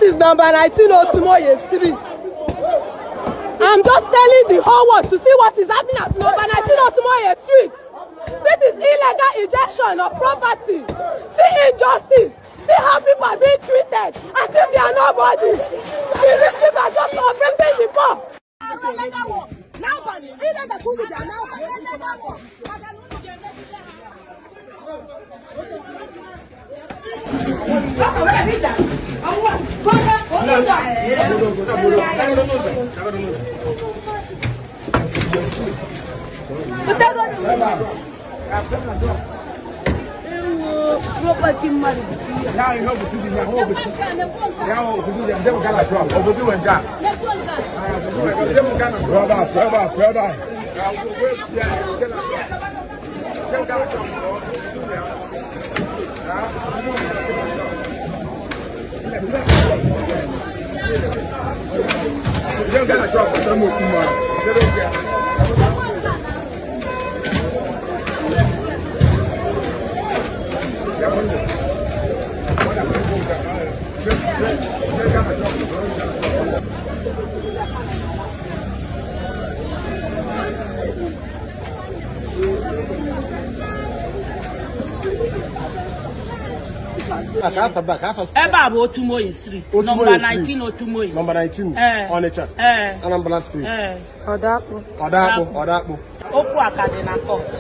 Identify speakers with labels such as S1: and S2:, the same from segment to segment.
S1: This is number 19 Otumoye Street. I'm just telling the whole world to see what is happening at number 19 Otumoye Street. This is illegal ejection of property. See injustice. See how people are being treated as if they are nobody. The rich people are just oppressing the poor. N'abalị, illegal ka unu bịa n'abalị. Maka na unu ga-emegide ha.
S2: Property mmadụ bụ
S3: Brother, brother, brother.
S2: Ebe a bụ Otumoye Street, nọmba 19 Otumoye.
S3: Nọmba 19 Ọnịcha, Anambra State.
S1: Ọdakpụ.
S3: Ọdakpụ, Ọdakpụ.
S2: Okwu a ka dị na court.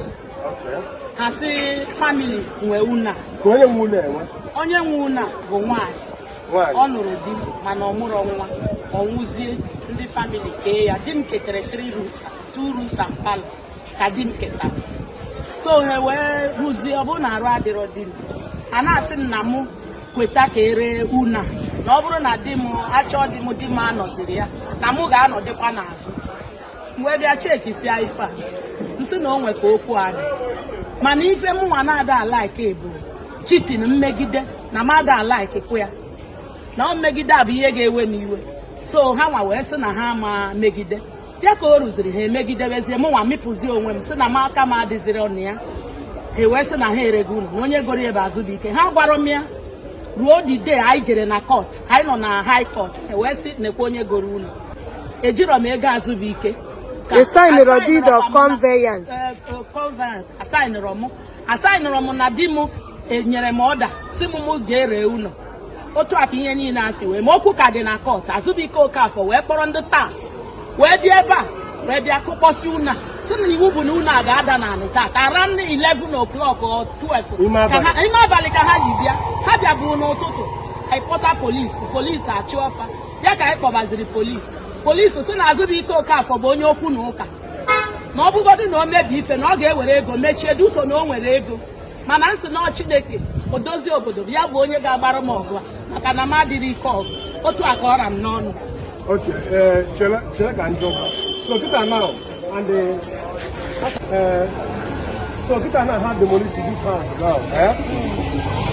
S2: Ha sị family nwe ụnọ.
S3: Ka onye nwe ụnọ enwe?
S2: Onye nwe ụnọ bụ nwaanyị. Ọ nụrụ di mana ọ mụrọ nwa. Ọ nwụzie, ndị family kee ya. Di m ketara 3 rooms, 2 rooms and parlour ka di m ketara. So ha wee rụzie, ọ bụrụ na arụ adịrọ di m. A na-asị m na mụ kweta ka e ree ụnọ a, na ọ bụrụ na di m achọọ di m, di m anọziri ya, na mụ ga-anọdịkwa n'azụ. M wee bịa chekisia ife a, m sị na o nwe ka okwu a dị, mana ife mụnwa na-ada a-like bụ cheating, mmegide, na m ada a-like kwụ ya, na ọ mmegide a bụ ihe ga-ewe m iwe. So ha nwa wee sị na ha ama megide ya. Ka o ruziri ha emegidebezie, mụnwa mịpụzie onwe m, sị na m aka m adịziri ọnụ ya. Ha wee sị na ha erego ụnọ, na onye goro ya bụ Azụbụike. Ha gwara m ya ruo the day anyị jere na court, anyị nọ na high court, ha wee sị nekwa onye goro ụnọ. Ejirọ m ego Azụbụike.
S1: Ị signịrọ deed of conveyance.
S2: Conveyance asignịrọ m, asignịrọ m na di m enyere m order sị m mụ ga-ere ụnọ. Otu a ka ihe niile a si wee ma okwu ka dị na court. Azụbụike Okafọ wee kpọrọ ndị tax wee bịa ebe a, wee bịa kụkpọsị ụnọ a, sị na iwu bụ na ụnọ a ga-ada n'anị tata around 11 o'clock or 12
S3: Ime abalị.
S2: Ime abalị ka ha ji bịa. Ha bịaburu n'ụtụtụ, anyị kpọta polisi, polisi achụọ fa ya. Ka anyị kpọbaziri polisi, polisi sị na Azụbụike Okafọ bụ onye okwu na ụka, na ọ bụgodu na o mebi ife, na ọ ga-ewere ego mechie duto na o nwere ego. Mana m sị na ọ Chineke odozi obodo ya bụ onye ga-agbara m ọgụ a, maka na m adịrị ike ọgụ. Otu a ka ọ ra m n'ọnụ.
S3: Okay, chere chere ka njọ. So kịta now and so kịta now ha demolish this house now. Eh?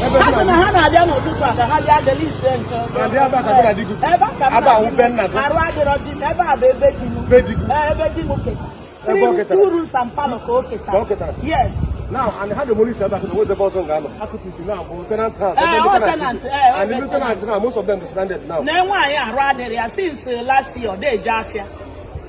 S3: Ebe
S2: Ha sị na ha na-abịa n'ụtụtụ a ka ha bịa delete nke
S3: Na ndị ebe a ka gị na di gị.
S2: Ebe a ka m
S3: Ebe
S2: na
S3: ahụ
S2: di m.
S3: be nna gị.
S2: Arụ adịrọ di m. Ebe a bụ ebe di m.
S3: Be di gị.
S2: Ee, ebe di m ketara.
S3: Ebe ọ ketara.
S2: Two rooms and parlour ka o ketara.
S3: Ka o ketara.
S2: Yes.
S3: Now, and ha demolish ebe a, nwezi ebe ọzọ ga-anọ. Akụkụ now bụ tenant house.
S2: Eh,
S3: Ebe ndị
S2: all
S3: tenant
S2: tenant,
S3: bi.
S2: eh,
S3: And
S2: ebe
S3: ndị tenant now, most of them is stranded now.
S2: Na nwaanyị arụ adịrị ya since last year, ọ da-eje afịa,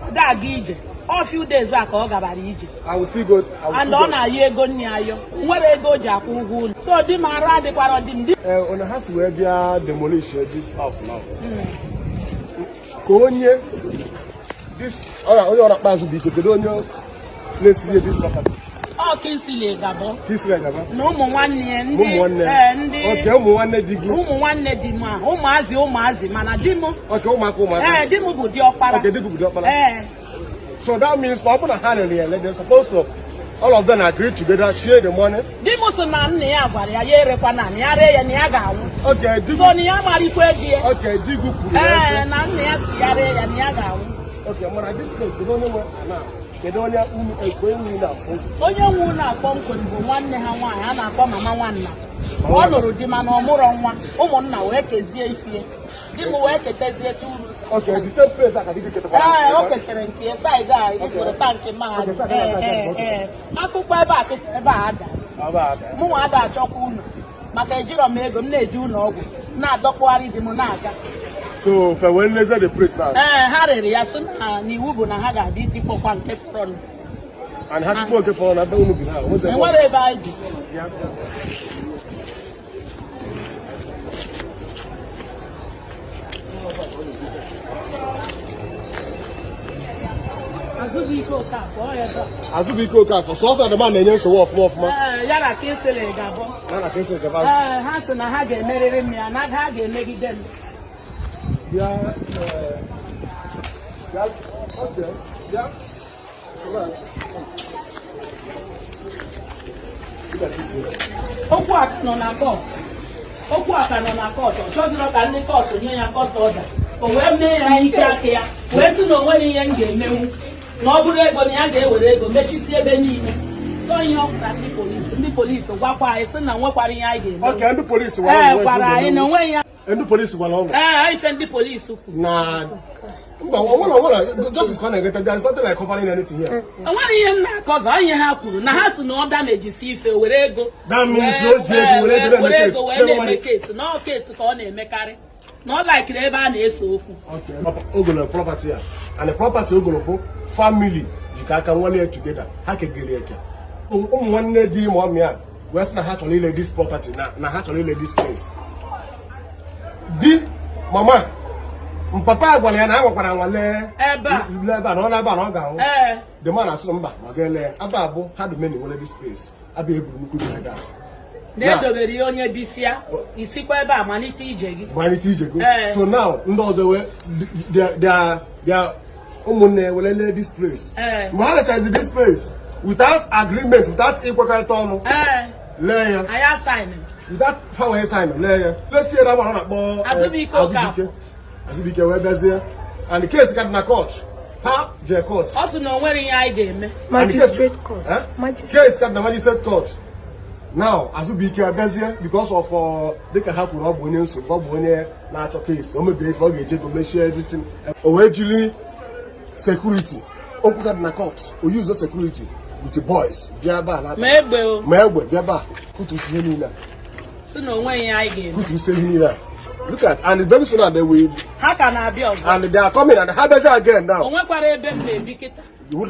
S2: ọ da-aga ije. All few days a ka ọ gabara ije.
S3: I will still go. I will
S2: And
S3: still
S2: ọ
S3: go.
S2: na-ayọ ego nne ayọ, nwere ego o ji akwụ ụgwọ ụlọ. So di m arụ adịkwara di m di.
S3: Eh, ona ha si wee bịa demolish this house now. Ka onye this onye ọrụ akpa Azụbụike, kedu onye na-esi this property?
S2: Ọ Kingsley Gabo.
S3: Kingsley Gabo.
S2: Na ụmụ nwanne ya ndị
S3: Ụmụ nwanne.
S2: Ee, ndị
S3: Okay, ụmụ nwanne di gị.
S2: Ụmụ nwanne di m ahụ, ụmụazị ụmụazị, mana di m
S3: Okay, ụmụaka ụmụaka.
S2: Ee, di m bụ diọkpara.
S3: Okay, di gị bụ diọkpara.
S2: Ee.
S3: So that means na ọ bụ na ha rere ya, they're supposed to all of them agree together, share the money.
S2: Di m sị na nna ya gwara ya, ya erekwa na ya ree ya na ya ga-anwụ.
S3: Okay, di
S2: So
S3: gị
S2: na ya marikwa ego ya.
S3: Okay, di gị kwuru ya
S2: Ee,
S3: sị.
S2: na nna ya sị ya ree ya na ya ga-anwụ.
S3: Okay, mana this place, kedu onye nwe ana? Kedu onye unu ekwe nwe na akpọ?
S2: Onye nwe ụlọ a kpọmkwem bụ nwanne ha nwaanyị a na-akpọ Mama Nwanna. Ọ nụrụ di mana ọ mụrọ nwa. Ụmụnna wee kezie ifie. Di m wee ketezie two rooms.
S3: Okay, the same place a ka di gị ketakwara.
S2: Ee, o ketere nke ya side a ifuru tank mahadum. Ee, ee, akụkọ ebe a kịta ebe a ada. Mụnwa ada achọkwa ụlọ maka ejirọ m ego m na-eje ụlọ ọgwụ na-adọkpụgharị di m na-aga.
S3: So fe wee lezie the place now.
S2: Ee, ha rere ya, sị na n'iwu bụ na ha ga-adị dịkpọkwa nke fọrọ.
S3: And ha tupu oke fọrọ na ebe unu bi ha, onwezi ebe ọzọ.
S2: Enwere ebe anyị bi. Azụbụike Okafọ, ọ ebe a.
S3: Azụbụike Okafọ, sọsọ adama na-enye nsogbu ọfụma ọfụma.
S2: Ee, ya na Kinsley ga-abụ.
S3: Ya na Kinsley gaba.
S2: Ee, ha sị na ha ga-emerịrị m ya, na ha ga-emegide m.
S3: Bịa, bịa, okay, bịa. Soro anyị. Look at this here.
S2: Okwu a nọ na court, okwu a ka nọ na court. Ọ chọzịrọ ka ndị court nye ya court order, o wee mee ya n'ike aka ya, wee sị na o nwere ihe m ga-emenwu, na ọ bụrụ ego na ya ga-ewere ego mechisi ebe niile. So ihe ọ pụtara, ndị polisi gwakwa anyị sị na nwekwara ihe anyị ga-emenwu.
S3: Okay, ndị polisi gwara
S2: Ee,
S3: ụnụ.
S2: gwara anyị na onweghị ya.
S3: Ndị polisi gwara ụnụ.
S2: Ee, ife ndị polisi kwuru.
S3: Na mba, onwere justice ka ọ na-egete. There is something like covering anything here.
S2: Enwere ihe m na-acover. Ihe ha kwuru na ha si na ọ damagesi ife, were ego.
S3: That means na o ji ego, were ego na-eme
S2: were
S3: case.
S2: ego wee
S3: Na-eme
S2: na-eme case, na ọ case ka ọ na-emekarị, na ọ likeri ebe a na-ese okwu.
S3: Ogolo property a, and the property ogolo bụ family jikọ aka nwale together, ha kegere eke. Ụmụ nwanne di ma ọmị a wee sị na ha chọrọ ile this property, na ha chọrọ ile this place. Di mama mpapa gwara ya na ha nwekwara anwale
S2: ebe a.
S3: Lee ebe a, na ọ na-ebe a na ọ ga-anwụ. The man asịrị mba, na ọ ga-ele ya ebe a bụ ha dị many nwere this place abịa eburu nnukwu like that.
S2: Na-edobere ya onye bisia isikwa ebe a malite ije gị.
S3: Malite ije go.
S2: Ee.
S3: So now ndị ọzọ wee their ụmụnne were lee this place.
S2: Ee.
S3: Mgbe ha lechazi this place without agreement, without ịkwekọrịta ọnụ, lee ya.
S2: Anyị asign.
S3: Without fa wee sign, lee ya, lesie na ọ na-akpọ
S2: Azụbụike Okafọ.
S3: Azụbụike wee bịazie, and the case ka dị na court, ha jee court.
S2: Ọ sị na o nwere ihe anyị ga-eme.
S3: And the
S1: Magistrate court.
S3: Eh?
S1: Magistrate.
S3: Case ka dị na magistrate court now. Azụbụike abịazie because of dịka ha kwuru, ọ bụ onye nsogbu, ọ bụ onye na-achọ case, o mebie ife, ọ ga-eje go mechie everything. O wee jiri security, okwu ka dị na court, o use security with the boys bịa ebe a na
S2: Ma egbe o.
S3: Ma egbe, bịa ebe a kutusi ihe niile a.
S2: Sị na o nweghị ihe anyị ga-eme.
S3: Kutusi ihe niile a. Look at, and very soon now they will
S2: Ha ka na-abịa ọzọ.
S3: And they are coming, and ha bịazi again now.
S2: O nwekwara ebe m na-ebi kịta.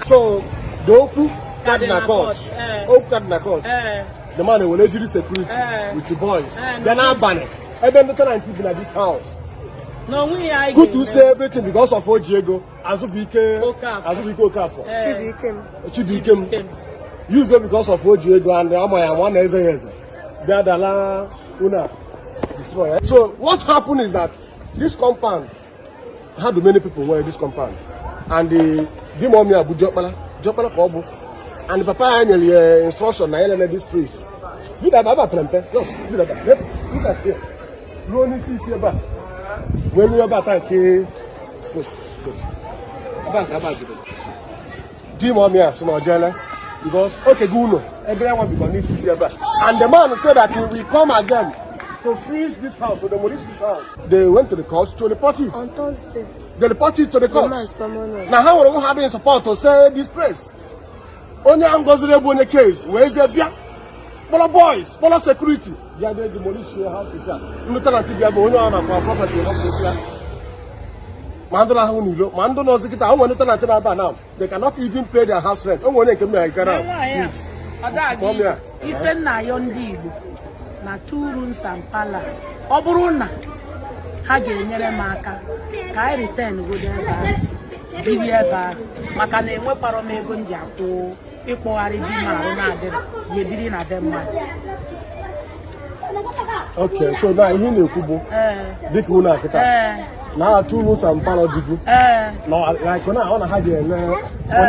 S3: So the okwu ka dị na court,
S2: Eh.
S3: okwu ka dị na court, the man were jiri security with the boys bịa n'abalị ebe ndị tenant bi na this house,
S2: Na onwe ihe anyị
S3: kutusi
S2: ga-eme.
S3: Everything because of o ji ego. Azụbụike.
S2: Okafọ.
S3: Azụbụike Okafọ.
S1: Chibuike m.
S3: Chibuike m use it because of o ji ego and ama ya ama na eze ya eze bịa dala una destroy. So what happened is that this compound, how do many people were in this compound, and the di mommy a bụ diọkpara, diọkpara ka ọ bụ, and papa ya nyere ya instruction na ya lele this place vida ebe a pere mpe. Just vida ebe a. Look at here, ruo n'isi isi ebe a, wee ruo ebe a taa nke ebe a nke ebe a jidere di mommy a sị na ọ jeele because okego ụlọ ebe ya nwa bikọ n'isi isi ebe a, and the man said that he will come again to finish this house, to demolish this house. They went to the court to report it.
S1: On Thursday,
S3: They report it to the
S1: the
S3: court.
S1: man summoned us.
S3: Na ha nwere onwe ha adịghị support to say this place, onye ahụ gọziri egbu onye case wee zie bịa kpọrọ boys, kpọrọ security bịa bịa demolish your houses a. Ndị tenant bịa bụ onye ọ na-akwa property hapụsị ya, ma ndị na-ahụ n'ilo, ma ndị nọzi kịta. O nwere ndị tenant na-aba now, they cannot even pay their house rent. O nwere onye nke m na-egara.
S2: Nwaanyị a, ọ da-aga.
S3: Mommy a.
S2: Ife nna ayọ ndị Igbo na two rooms and parlour, ọ bụrụ na ha ga-enyere m aka ka anyị return godo ebe ahụ, biri ebe ahụ, maka na enwekwara m ego m ji akwụ ịkpọgharị di m arụ na-adịrị ya ebiri na be mmadụ.
S3: Okay, so na ihe ị na-ekwu bụ dịka ụlọ akịta na two rooms and parlour dịbu na like na ọ na ha ji ele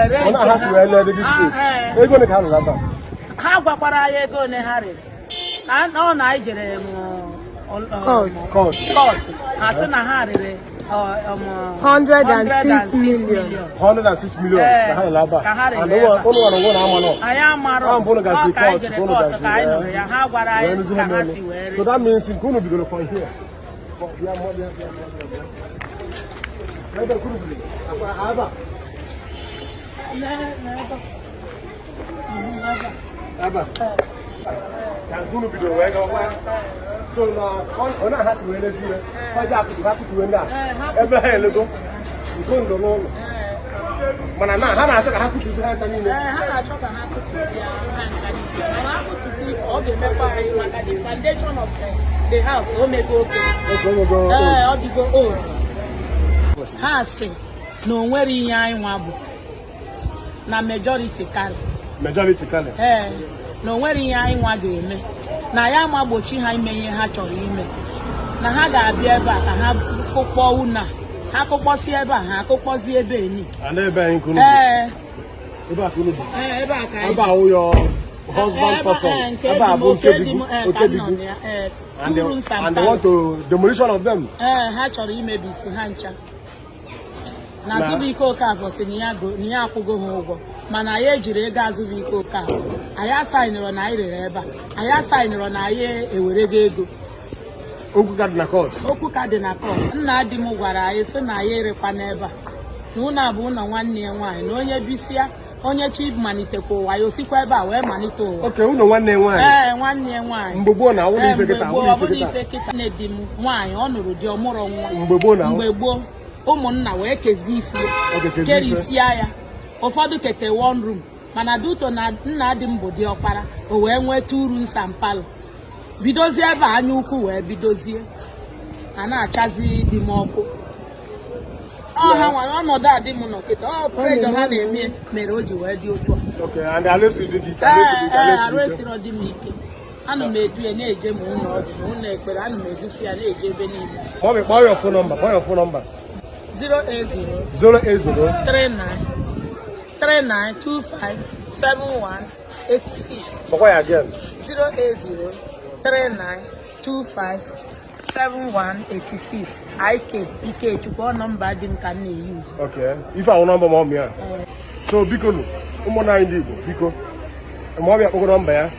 S2: Rent
S3: ọ na ha si wee lee this place. Ego ole ka ha rụrụ ebe a?
S2: Ha gwakwara anyị ego ole ha rere. Ọ na anyị jere m
S1: Court.
S3: Court.
S2: Court, ha sị na ha rere
S1: 106 million.
S3: 106 million ka ha rere ebe a.
S2: Ka ha rere
S3: And
S2: ebe a.
S3: ụnụ nwere onwe na ama nọ.
S2: Anyị amarọ.
S3: Ọ mbụ unu gazi
S2: Ọ ka anyị
S3: court,
S2: jere
S3: ka unu
S2: court
S3: gazi,
S2: ka anyị
S3: eh,
S2: nụrụ ya. Ha gwara
S3: wee
S2: anyị
S3: nụzi
S2: ka
S3: ihe
S2: ha
S3: mere.
S2: si wee
S3: So
S2: ree.
S3: that means nke unu bidoro from here. Bịa, bịa, bịa, bịa, bịa, bịa. Ebe nke unu bidoro, akwa ebe a. Ebe a. Ka nke unu bidoro wee gawa. So na ọ na-aha si wee lezi ihe faji akụtụ ha kụtuwe ndị a ebe ha elego nke ndụ n'ụlọ, mana na ha na-achọ ka ha kụtuzi ha ncha niile.
S2: Ee, ha na-achọ ka ha kụtuzi ya ha ncha niile, mana ha kụtuzi ife ọ ga-emekwa anyị, maka the foundation of the house o mego oke.
S3: Oge omego.
S2: Ee, ọ dịgo old. Ha sị na o nwere ihe anyị nwa bụ na majority carry.
S3: Majority carry.
S2: Ee, na o nwere ihe anyị nwa ga-eme na ya ma gbochi ha ime ihe ha chọrọ ime, na ha ga-abịa ebe a ka ha kụkpọ una ha, kụkpọsi ebe a, ha akụkpọzi ebe eni.
S3: Ana ebe anyị kunu?
S2: Ee.
S3: Ebe a ka unu bi?
S2: Ee, ebe a ka anyị
S3: Ebe a wụ your husband person?
S2: Ee, nke
S3: Ebe a bụ
S2: nke
S3: nke
S2: di m,
S3: bigu
S2: ee,
S3: oke
S2: ka m nọ
S3: bigu
S2: na ya, ee,
S3: and they,
S2: two rooms and
S3: and they want to demolition of them.
S2: Ee, ha chọrọ imebisi ha ncha na Azụbụike Okafọ si na ya na ya akwụgo ha ụgwọ, mana anyị ejiri ego Azụbụike Okafọ. Anyị asaịnịrọ na anyị rere ebe a, anyị asaịnịrọ na anyị ewerego ego.
S3: Okwu ka dị na court.
S2: Okwu ka dị na court. Nna di m gwara anyị sị na anyị erekwa n'ebe a, na ụlọ a bụ ụlọ nwanne ya nwaanyị, na onye bisia, onye chi malitekwa ụwa ya, osikwa ebe a wee malite ụwa.
S3: Oke ụlọ nwanne nwaanyị?
S2: Ee, nwanne ya nwaanyị.
S3: Mgbe gboo na awụrụ
S2: Ee,
S3: ife
S2: mgbe
S3: kịta
S2: gboo,
S3: awụrụ
S2: ọ
S3: ife
S2: bụrụ
S3: kịta.
S2: ife kịta. Nne di m nwaanyị, ọ nụrụ di, ọ mụrụ nwa.
S3: Mgbe gboo na
S2: Mgbe gboo, ụmụnna wee kezie ife.
S3: Oge kezie ife.
S2: Kerisia ya, ụfọdụ kete one room, mana duto na nna di m bụ diọkpara, o wee nwee two rooms and parlour. Bidozie ebe a, anya ukwu wee bidozie a na-achazi di m ọkụ. Ọ ha nwere ọnọdụ a di m nọ kịta, ọ pressure ha na-eme mere o ji wee dị otu a.
S3: Okay, and alesi dị gị ike, alesi dị ike?
S2: Ee,
S3: Alesi
S2: arụ
S3: dị ike.
S2: esiro di m ike. Ana m edu ya na-eje ma ụlọ ọgwụ ma ụlọ ekpere, ana m edusi ya na-eje ebe niile.
S3: Mommy, kpọọ your phone number, kpọọ your phone number.
S2: 080
S3: 080
S2: 39 39 25 71 86.
S3: Kpọkwa ya again.
S2: 080 39 25 71 86. IK Ikechukwu, ọ nọmba dị m ka m na-eyuzu.
S3: Okay, ife ahụ nọmba mommy ya. So biko nụ, ụmụnna anyị ndị Igbo, biko, mommy akpọgo nọmba ya.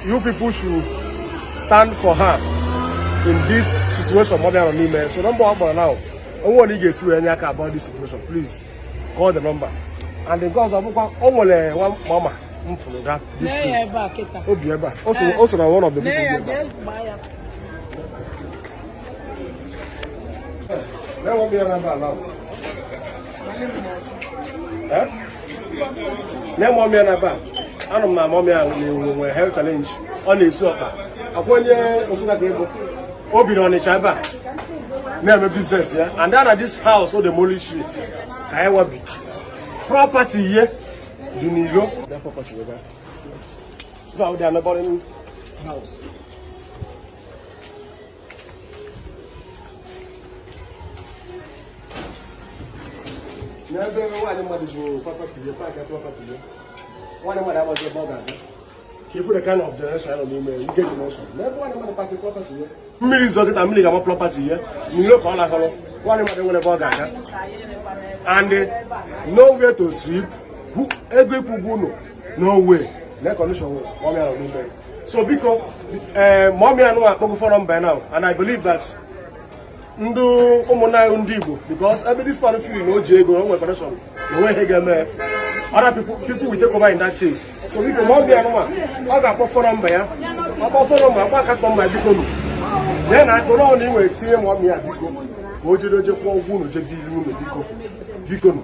S3: You people should stand for her in this situation mommy nọ n'ime. So nọmba ọ kpọrọ now, onwe nwere ị ga-esi wee nye aka about this situation, please call the number. And nke ọzọ bụkwa, o nwere nwa mama m fụrụ that this
S2: Nee ya
S3: place.
S2: Ebe a kịta.
S3: Obi ebe a, o so na one of the
S2: Nee
S3: people
S2: ya.
S3: bi ebe a.
S2: Jee gbaa ya.
S3: Lee mommy ya n'ebe a now. Eh? Lee mommy ya n'ebe a. Anụ m na mommy ya nwere health challenge. Ọ na-esi ọkpa. Akwa onye Nsụka ka ịbụ. O bi n'Ọnịcha ebe a na-eme business ya, and then na this house o demolish ka anyị wabi. Property ihe dị n'ilo. That property ebe a. Ebe a dị neighboring house. N'ebe nwaanyị mmadụ ji property ya, park property ya, nwaanyị mmadụ amaghị ebe ọ ga-aga. Ka ifu the kind of generation nọ n'ime, ike generation. N'ebe nwaanyị mmadụ park property ya, mmiri zo kịta, mmiri ga-ama property ya n'ilo ka ọ lahụrụ. Nwaanyị mmadụ nwere ebe ọ ga-aga and nowhere to sleep. Ego ịkwụ ụgwọ ụlọ, no way. Na condition mommy nọ n'ime. So biko, ee, mommy anụ akpọgo phone number now, and I believe that ndị ụmụnna anyị ndị Igbo, because ebe this man feel na o ji ego, o nwere connection, na onwe ihe ga-eme, other people will take over in that case. So biko, mommy anụma ọ ga-akpọ phone number ya, ọ kpọ phone number, akpọ account number, biko nụ nye na aka ụlọ na ị nwere tinye mommy ya, biko, ka o jede je kwụọ ụgwọ ụlọ, je bili ụlọ. Biko, biko nụ.